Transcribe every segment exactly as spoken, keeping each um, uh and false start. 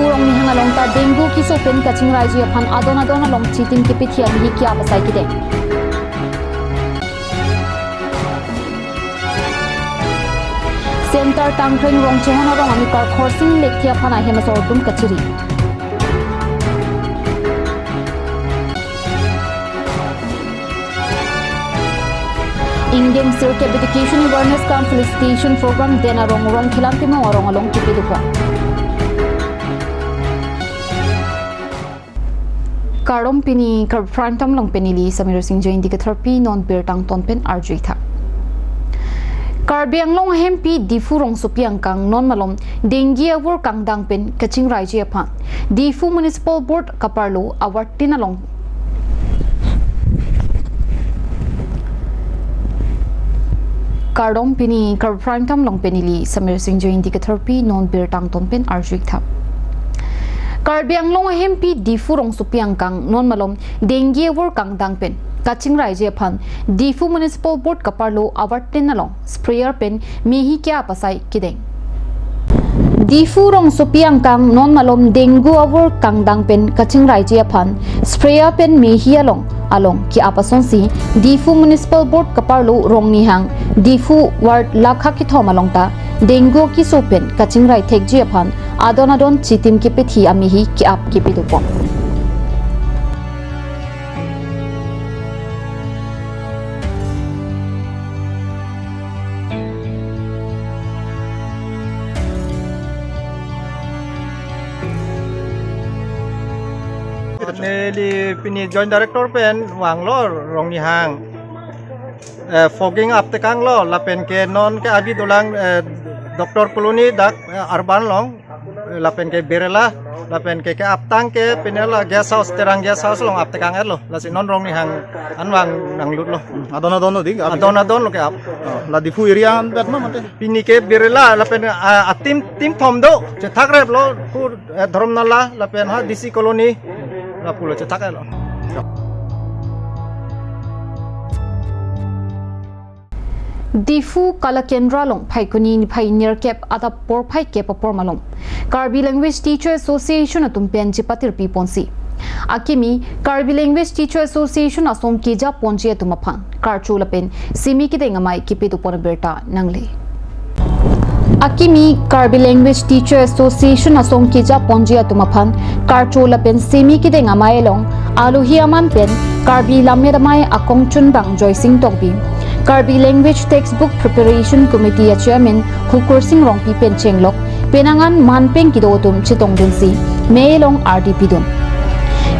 Rongni hang along ta dengue keso pen kachingraiji aphan adon adon along chitim kepethi amehi ke-ap asai kedeng. Center Tangkreng Rongchehon arong amekar Khorsing Lekthe aphan ahem asor atum kachiri. Ingdeng sirkep Education Awareness cum Felicitation Program Den arong Rongkhelan Timung arong along kepi dokok. Kardom, pini Karbi Prime Time along pen neli Samir Singh Jain, dike therpi non birta angton pen arju-ik tha. Karbi Anglong ahempi Diphu rongsopi angkang non malom dengue avur kangdang pen kachingraiji aphan Diphu Municipal Board kaparlo awartin along. Kardom, pini Karbi Prime Time along pen neli Samir Singh Jain, dike therpi non birta angton pen arju-ik tha. Karbi Anglong ahempi Diphu rongsopi angkang non malom dengue avur kangdang pen kachingraiji aphan Diphu Municipal Board kaparlo awartin along sprayer pen mehi ke-ap asai kedeng. Diphu rongsopi angkang non malom dengue avur kangdang pen kachingraiji aphan sprayer pen mehi along along ke-ap asonsi Diphu Municipal Board kaparlo Rongni hang Diphu ward Lakha kethom along ta dengue keso pen kachingrai thekji aphan adon adon chitim kepethi amehi ke-ap kepi dokok. Neli pini Joint Director pen vanglo Rongni hang, eh, fogging up tekanglo, lapen ke non ke abi dolang, eh, Doctor Colony dak, eh, urban along, lapen ke Birla, lapen ke ke-aptang ke pini la guest house, Terang Guest House along up tekang-etlo. Lasi non Rongni hang anvang nanglutlo. Adon adon lo dik, ap adon adon lo ke-ap. Oh, la Diphu area anvet ma mate? Pini ke Birla lapen, ah, atim tim thom do. Chethak replo, ku, eh, Dhorom Nala lapen ha D C Colony. Lapulo chethak-etlo. Diphu Kala Kendra along Phaikuni niphai nerkep adap porphai kep apor malom Karbi Language Teacher Association atum pen chepatirpi ponsi akimi Karbi Language Teacher Association asong keja ponji atum aphan karcho lapen semi kedeng amei kepi dokok pon abirta nangle. Akimi Karbi Language Teacher Association asong keja ponji atum aphan karcho lapen semi kedeng amei along alohi aman pen Karbi Lammet Amei akongchunbang Joysing Tokbi, Karbi Language Textbook Preparation Committee a Chairman Hukursing Rongpi pen chenglok penang an manpeng kedo atum chetongdunsi mei along ardi pidun.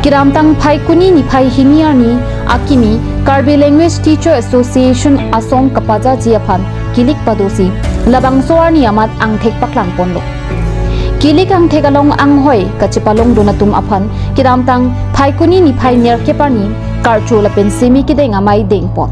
Kedamtang Phaikuni niphai hini arni akimi Karbi Language Teacher Association asong kapajaji aphan kilik padosi labangso arni amat angthek paklang ponlo. Kilik angthek along anghoi kachepalongdun atum aphan kedamtang Phaikuni niphai nerkep arni karcho lapen semi kedeng amei deng pon.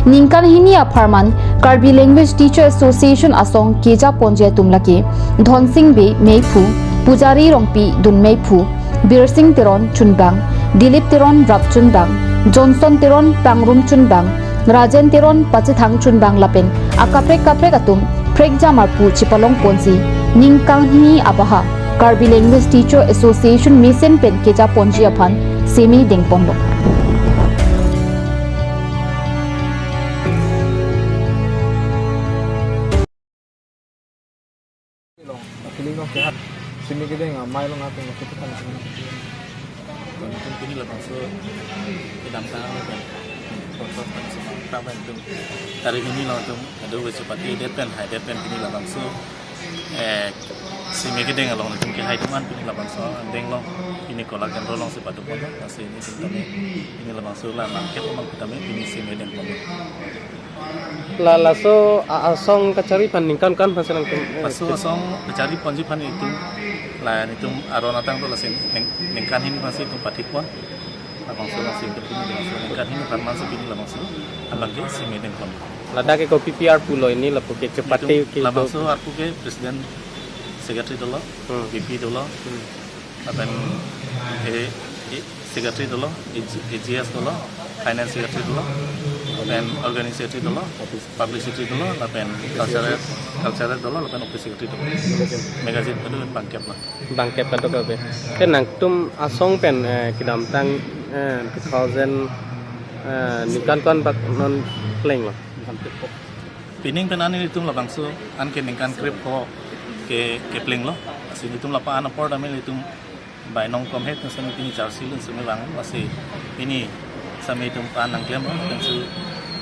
Ningkan hini apharman Karbi Language Teacher Association asong keja ponji atum lake Dhonsing Bey meiphu, Pujari Rongpi dun meiphu, Birsing Teron chunbang, Dilip Teron rapchunbang, Johnson Teron pangrum chunbang, Rajen Teron pachethang chunbang lapen akaprek kaprek atum prekjam arpu chepalong ponsi ningkan hini abaha Karbi Language Teacher Association mesen pen keja ponji aphan semi deng ponlo. Long, kiling long kehat, semi kedeng amei along atum lo ketukan semi. Tum pini labangso kedamtang lo kan. Proses kan semua taban tum. Tarik ini lo tum, aduh, wes pati det pen, hai det pen pini labangso. Eh, semi kedeng along tum kehai teman pini labangso, deng long, pini Kala Kendra alongsi padu pon, lasi pini tum tame, pini labangso la nangkep amang tame, pini semi deng pon. La laso a-, asong kachari aphan ningkan kan aphan si nangtum, eh, laso asong kachari ponji aphan itum, la itum aron atang do lasi ning-, ningkan hini aphan si itum pathik pon. Labangso lasi itum pini labangso ningkan hini apharman si pini labangso abang ke semi deng pon. Ladak ke kopi P R pulo ini lapu ke chepate itum ke do. Labangso arpu ke president secretary dolo, Hmm. V P dolo. Hmm. Lapen, eh, eh, secretary dolo, A G, A G S dolo, finance secretary dolo. Lapen organizing secretary dolo, publicity dolo, lapen cultural, cultural dolo, lapen office secretary dolo. Magazine kedo bangkep lo. Bangkep kadokave. Te nangtum asong pen, eh, kedamtang, eh, two thousand, eh, ningkan ko-an bak non plenglo? Pining pen an ilitum labangso anke ningkan krepho ke, keplenglo. Lasi ilitum lapu-an apor tame ilitum bainong komhet pen sami pini charsi lun sami vang, lasi pini sami ilitum pan nangklemlo, pensi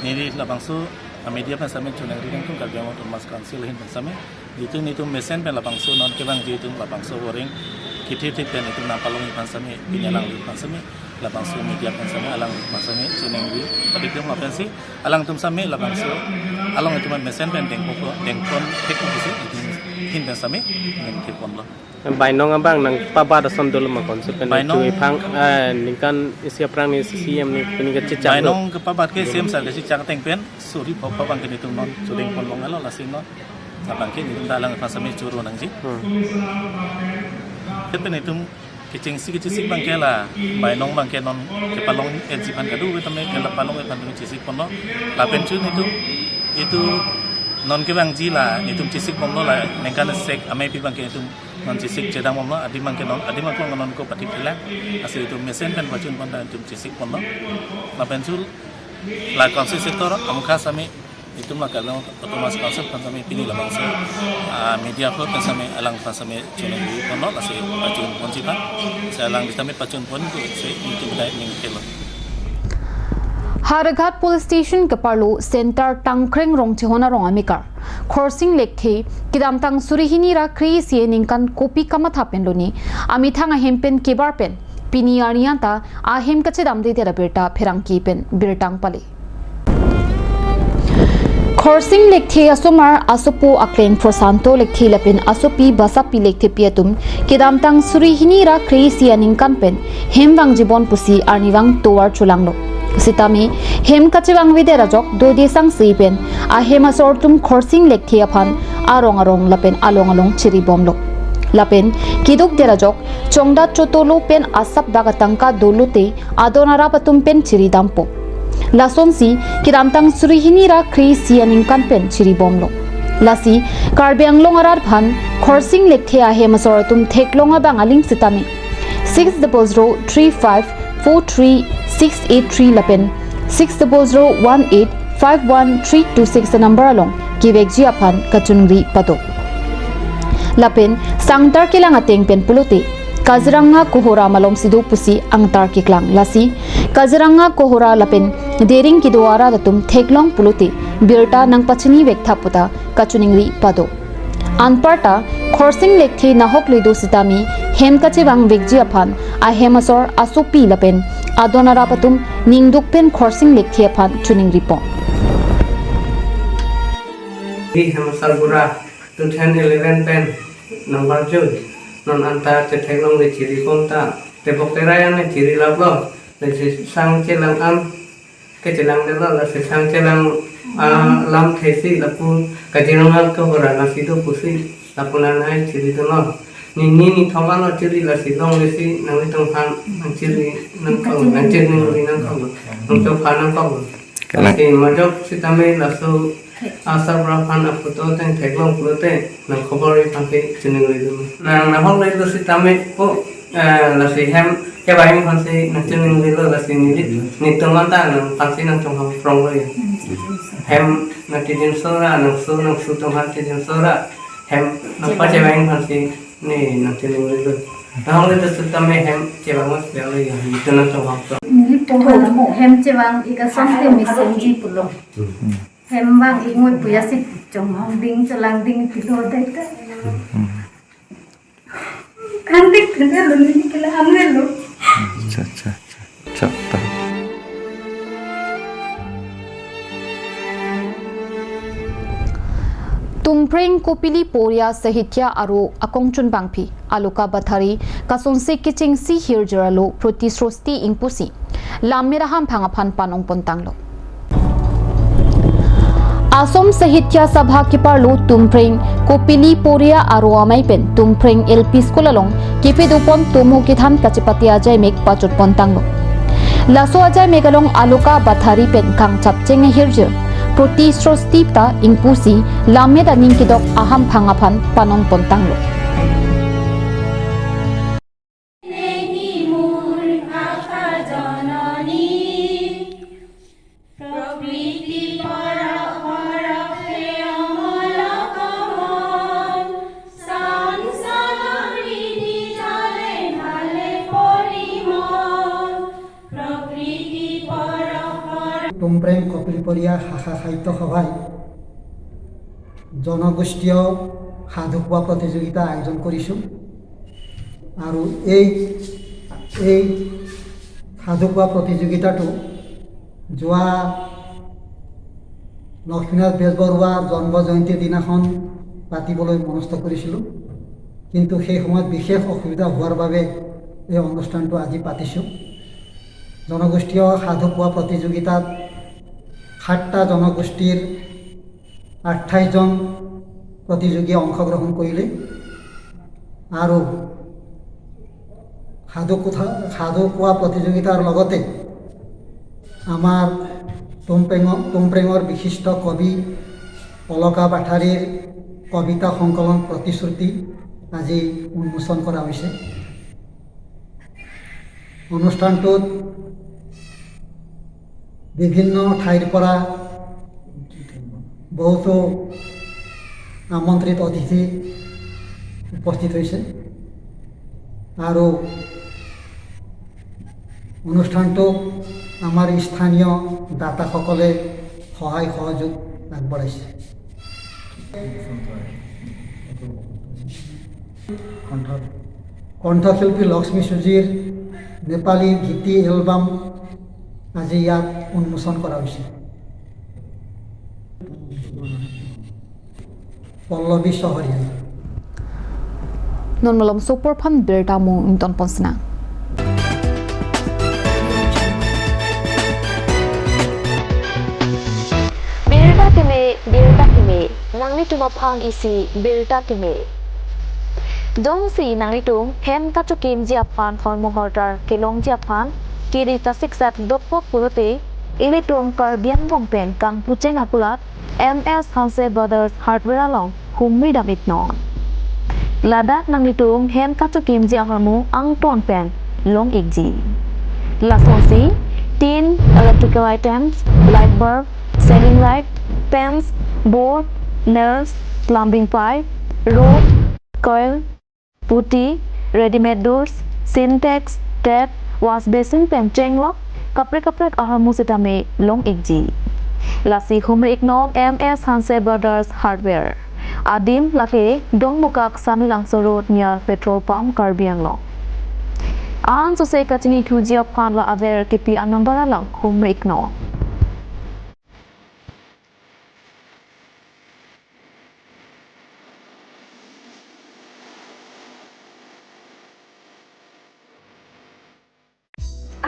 neli labangso a media pen sami choningri nangtum Karbi Anglong Autonomous Council ahin pen sami. Jitu nelitum mesen pen labangso non kevangji atum labangso boring kithir thir pen itum nangpalongji aphan sami, pini alangli aphan sami, labangso media pen sami, alangli aphan sami choningri padiklem lapensi alangtum sami labangso along itum mesen pen dengpo, dengpon thek pusi itum ahin pen sami nangtheponlo. Bainong abang nangpabat ason dolo ma konsi pen Bainong chui phang, eh, ningkan isi aphrang ni C M ni pini kachechak do. Bainong kepabat ke C M sir kachechak ateng pen suri phopho abang ke nelitum non chodengpon longlelo, lasi non labang ke nelitum dak alang aphan sami choro nangji. Hmm. Lapen itum kechengsi kechesik abang ke la bainong abang ke non kepalong-etji aphan kadokave tame ke la palong-et aphan tame chesikponlo. Lapen chun itum, itum non kevangji la itum chesikbomlo, la ningkan sek ameipi abang ke itum non chesik chedambomlo, adim abang ke non, adim aklong non ko pati pilang. Lasi itum mesen pen pachunpon ta itum chesikponlo. Lapen chun la council sector amukha sami itum la Karbi Anglong Autonomous Council aphan sami pini labangso, ah, media aphan sami alang aphan sami choningriponlo, lasi pachunponji aphan. Lasi alangli tame pachunpon pusi itum dai ningkelo. Howraghat Police Station keparlo Center Tangkreng Rongchehon arong amekar Khorsing Lekthe kedamtang suri hini ra kre-isi aningkan kopi kamatha pen lone amethang ahem pen kebar pen pini arni anta ahem kachedamdedet abirta pherangke pen birta nangpale. Khorsing Lekthe asomar asopo akleng Prosanto Lekthe lapen asopi Basapi Lekthepi atum kedamtang suri hini ra kre-isi aningkan pen hem vangjibom pusi arnivang tovar cholanglo. Sitame hem kachevangvedet ajok dode sangse pen ahem asor atum Khorsing Lekthe aphan arong arong lapen along along chiribomlo. Lapen keduk der ajok chongdat chotolo pen asap dak atangka dolote adon arap atum pen chiridampo. Lasonsi kedamtang suri hini ra kre-isi aningkan pen chiribomlo. Lasi Karbi Anglong arat aphan Khorsing Lekthe ahem asor atum theklong abang aling sitame six double zero three five four three six eight three lapen six double zero one eight five one three two six number along kevekji aphan kachoningri pado. Lapen sangtar kelang ateng pen pulote Kaziranga Kohora malomsi do pusi angtar keklang, lasi Kaziranga Kohora lapen Dering kedo arat atum theklong pulote birta nangpachini vektha puta kachoningri pado. Anparta Khorsing Lekthe nahok le do sitame hem kachevangvekji aphan ahem asor asopi lapen adon arap atum ningduk pen Khorsing Lekthe aphan choningripo. Di hem asor bura two thousand eleven pen number jun non anta chetheklongle chiribom ta tebok terai an chirilaplo, lasi sang chelang an kechelangdetlo, lasi sang chelang, ah, lamthe si lapu Kaziranga Kohora lasi do pusi lapu nanai chiri dunlo. Nini nithom anlo chiri, lasi longlesi nanglitum aphan nangchiri nangkok, nangchiri nangri nangkok, nangchopha nangkok. Kalang. Lasi majok sitame laso asor bura aphan aphoto ateng theklong pulote nangkhobor-i aphansi choningri dun. Nang nahok le do sitame po, eh, lasi hem kevang aphansi nangchoningrilo, lasi neli nelitum anta nangphansi nangchongham prong lo ya. Hem nangchedinso ra, nangso nangso atum aphan chedinso ra, hem nangpachevang aphansi ne nangchoningrilo. Nahok le do sitame hem chevang mas lo ya, nelitum nangchongham prong. Neli po hala mo hem chevang-ik asonte mesenji pulo. Hmm. Hem vang-ik ngoi puya si chongham ding chelang ding pilo dai ta. Hmm. Kantik tene lo neli kela amne lo. Acha, acha, acha. Acha, ta. Tumpreng Kopili Poria Sahitya aro akongchun bangphi Aloka Bathari kasonsi kechengsi hirjir alo Proti Srosti Ingpusi lam mera hamphang aphan panong pontanglo. Asom Sahitya Sabha keparlo Tumpreng Kopili Poria aro amei pen Tumpreng L P School along kepado pon tomo kethan kachepate ajaimek pachot pontanglo. Laso ajai mek along Aloka Bathari pen kangchapcheng ahirjir Proti Srosti ta ingpusi lammet aning kedok ahamphang aphan panong pontanglo. প্ৰকৃতি পৰশ পৰ। টুমপ্ৰেং কপিলপৰীয়া শাখা সাহিত্য সভাই জনগোষ্ঠীয় সাধু কোৱা প্ৰতিযোগিতা আয়োজন কৰিছোঁ। আৰু এই, এই সাধু কোৱা প্ৰতিযোগিতাটো যোৱা লক্ষ্মীনাথ বেজবৰুৱাৰ জন্ম জয়ন্তীৰ দিনাখন পাতিবলৈ মনস্থ কৰিছিলোঁ, কিন্তু সেই সময়ত বিশেষ অসুবিধা হোৱাৰ বাবে এই অনুষ্ঠানটো আজি পাতিছোঁ। জনগোষ্ঠীয় সাধু কোৱা প্ৰতিযোগিতাত সাতটা জনগোষ্ঠীৰ আঠাইছজন প্ৰতিযোগীয়ে অংশগ্ৰহণ কৰিলে আৰু সাধু কথা, সাধু কোৱা প্ৰতিযোগিতাৰ লগতে আমাৰ টুমপ্ৰেঙৰ, টুমপ্ৰেঙৰ বিশিষ্ট কবি অলকা বাথাৰীৰ কবিতা সংকলন প্ৰতিশ্ৰুতি আজি উন্মোচন কৰা হৈছে। অনুষ্ঠানটোত বিভিন্ন ঠাইৰ পৰা বহুতো আমন্ত্ৰিত অতিথি উপস্থিত হৈছে আৰু অনুষ্ঠানটোত আমাৰ স্থানীয় দাতাসকলে সহায় সহযোগ আগবঢ়াইছে। কণ্ঠ, কণ্ঠশিল্পী লক্ষ্মী চুজিৰ নেপালী গীতি এলবাম আজি ইয়াত উন্মোচন কৰা হৈছে। পল্লৱী চহৰীয়া। Non malom sopor aphan birta mo ington ponsna. Birta keme, birta keme, nanglitum aphan isi birta keme. Jongsi nanglitum hem kachokimji aphan hormu hortar kelongji aphan, kiri ta siksak dokpok pulote, ilitum Karbi Anglong pen kangpucheng akulat, M S Hanse Brothers Hardware along humri dam-iknon. Ladak nanglitum hem kachokimji ahormu angton pen long-ikji. Lasonsi tin, electrical items, light bulb, ceiling light, fans, board, nails, plumbing pipe, rod, coil, putti, readymade doors, Sintex, tap, wash basin pen chenglok kaprek kaprek ahormu sitame long-ikji. Lasi humri-iknon M S Hanse Brothers Hardware. Adim lake Dongmukak Samelangso Road near petrol pump, Karbi Anglong. Ansose kachini thuji aphan la aver kipi a-number along humri-iknon.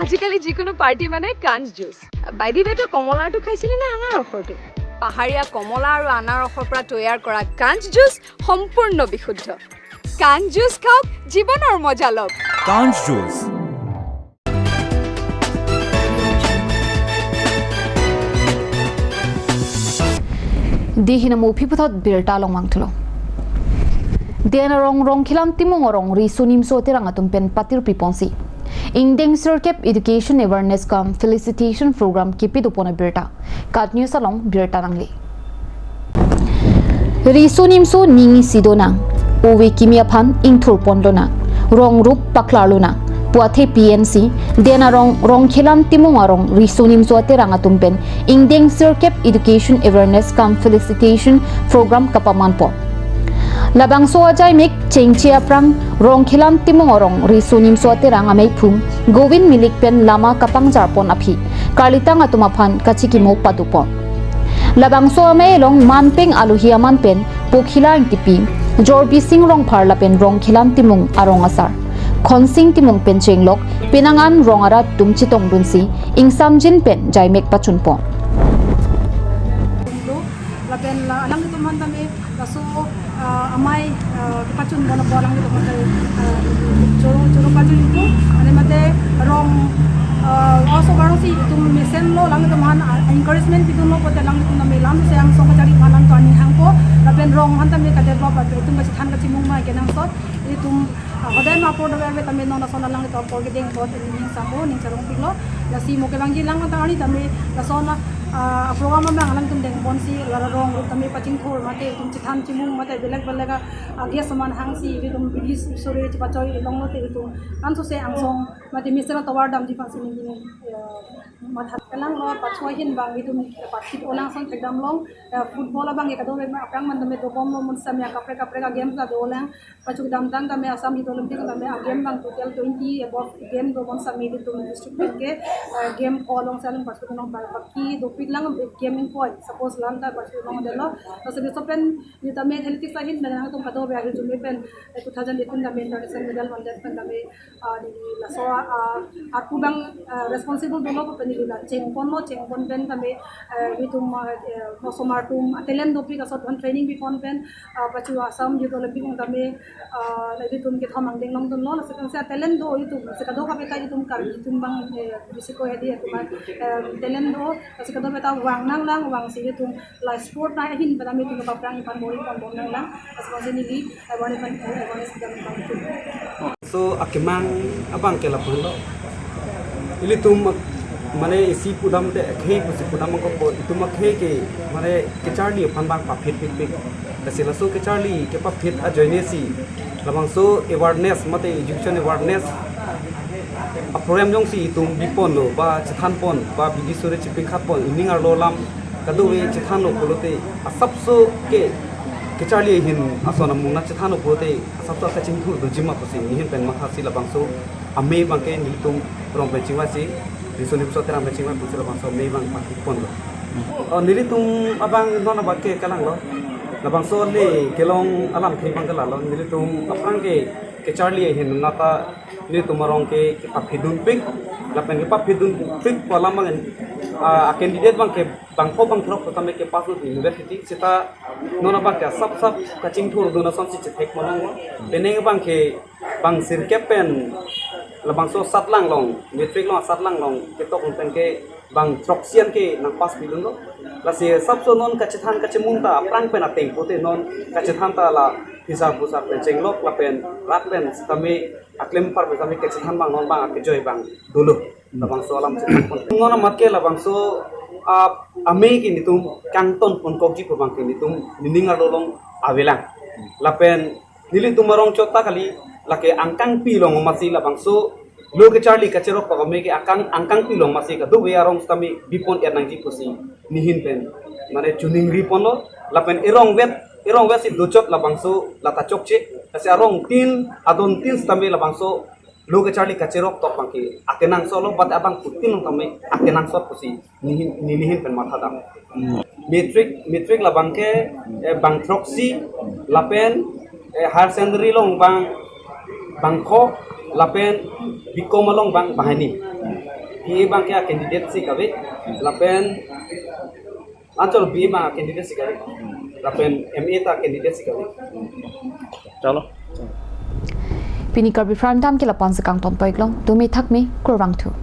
আজিকালি যিকোনো পাৰ্টি মানে কাঞ্চ juice. By the way, তই কমলাটো খাইছিলি নে আনাৰসৰটো? পাহাৰীয়া কমলা আৰু আনাৰসৰ পৰা তৈয়াৰ কৰা কাঞ্চ জুচ সম্পূৰ্ণ বিশুদ্ধ। কাঞ্চ জুচ খাওক, জীৱনৰ মজা লওক। কাঞ্চ juice. Dei hini mo aphi puthot birta longvang thulo. Den arong Rongkhelan Timung arong riso nimso aterang atum pen patirpi ponsi ingdeng sirkep Education Awareness cum Felicitation Program kipi dopon abirta. KAT News along birta nangle. Riso nimso ning isi donang, ove kimi aphan ingthur pon lonang, rong rup paklar lonang pu athe P N C, Den arong Rongkhelan Timung arong riso nimso aterang atum pen ingdeng sirkep Education Awareness cum Felicitation Program kapaman pon. Labangso ajai mek chengche aphrang Rongkhelan Timung arong riso nimso aterang ameiphung Govin Milik pen lama kapangjar pon aphi karlitang atum aphan kachikimo pado pon. Labangso amei along manpeng alohi aman pen Pokhila Ingtipi, Jorbising Rongphar lapen Rongkhelan Timung arong asar Khonsing Timung pen chenglok penang an rong arat atum chetongdunsi ingsamjin pen jaimek pachun pon. Lapen la alanglitum aphan tame laso, ah, amei, ah, pachun bon apot alanglitum aphan tame, ah, choro, choro pachun ipu, ane mate rong, Uh, also, karong si itum mesen lo, alangtum aphan, uh, encouragement pidunlo pulote alangtum tame laso angsong kachari aphan alangtum aning hangpo, lapen rong aphan tame kadevelop, lapen itum kachethan kachimung ma kenangsot, itum, uh, hodai ma apor dover tame non lason alangtum apor kedeng apot ning sampo, ning charongpiklo. Lasi mo kevangji alang matang arni tame lason, uh, program abang alangtum dengponsi, la rong tame pachingthur mate itum chethan chimung mate belek belek a, uh, guest aman hangsi itum bidi sore chepachoi longlo te itum ansose angsong mate mesen atovar damji aphansi neli, eh, matha kelanglo. Pacho ahin abang itum pathit olang son thekdam long, eh, football abang ke kadokave aphrang man tame dobomlo, mun samya kaprek kaprek a-games ta dolang. Pacho kedamtang tame Assam Youth Olympic tame a-game abang total twenty above game do, mun samya itum district pen ke, eh, game pho along si alam pacho kedam long, baki dopik lang game ingkoi, suppose lam ta pacho long delo. Laso aso pen neli tame athletics ahin abang nangtum kadokave ahirjume pen, eh, two thousand eighteen tame international medal won det pen tame, ah, di laso, ah, arpu abang, ah, responsible dolo pu pen neli la chengponlo, chengpon pen tame, eh, itum, ah, eh, osomar atum, ah, talent dopik asor aphan training bipon pen, ah, pacho Assam Youth Olympic tame, ah, la itum kethom angdeng longdunlo, lasi kan si talent do itum, si kadokave ta itum Karbi atum abang, eh, bisiko hedi itum, eh, talent do, lasi kadokave ta vang nanglang, vangsi itum la sport ahin pen tame itum paprang ipan bor-i ponbom nanglang, lasi kan si neli awareness, awareness kedam abang itum. So, akemang abang ke lapulo. Ilitum mane isi pudam te khei pusi pudam ko po, itum khei ke mane kacharli aphan abang paphit pikpik. Lasi laso kacharli kepaphit ajoine si labangso awareness mate education awareness a-program jongsi itum biponlo ba chethanpon ba bidi sore chepingkhatpon, ining arlo alam kadokave chethanlo pulote asapso ke kacharli ahin ason amung nangchethanlo pulote asapso kachingthur doji ma pusi neli ahin pen mathasi labangso amei abang ke nelitum rong pen chingvaisi, riso nimso terang pen chingvai pusi labangso amei abang pathitponlo. Oh, nelitum abang non abang ke kelanglo. Labangso le kelong alamthe abang ke lalo, nelitum aphrang ke kacharli ahin nata nelitum arong ke kepaphidunpik, lapen kepaphidunpik pu alam abang, ah, candidate abang ke bangpho bangthrok tame kepass ut university, seta non abang ke asapsap kachingthurdun asonsi chethek malong. Penang abang ke bang sirkep pen labangso satlang long, matric along satlang long ketok pen ke bang throksi an ke nangpass pidunlo. Lasi asapso non kachethan kachimung ta aphrang pen ateng pute non kachethan ta la hisap pusap pen chenglok lapen rat pen sitame aklem par pen sitame kachethan abang non abang akejoi abang dolo. Labangso alam chethanpon. Non amat ke labangso, ah, amei ke nelitum kangtonponkokji pu abang ke nelitum nening arlo along avelang. Lapen nelitum arong chot ta kali, lake angkangpi along amatsi labangso lo kacharli kacheroktok amei ke angkang, angkangpi along amatsi kadokave arong sitame bipon-et nangji pusi neli ahin pen mane choningriponlo. Lapen erong vet, erong vet si dochot labangso lata chokche, lasi arong tin, adon tin sitame labangso lo kacharli kacheroktok abang ke akenangsotlo, but abangphutin along tame akenangsot pusi neli ahin, neli ahin pen mathadam. Matric, matric labang ke, eh, bang throksi, lapen, eh, higher secondary along abang bangpho, lapen B.Com along abang banghini. B.A abang ke a-candidate si kave, lapen anchot B.A abang a-candidate si kave, lapen M.A ta candidate si kave. Chalo. Pini Karbi Prime Time ke lapu-an si kangtonpo-iklo, dome thakme, kurvangthu.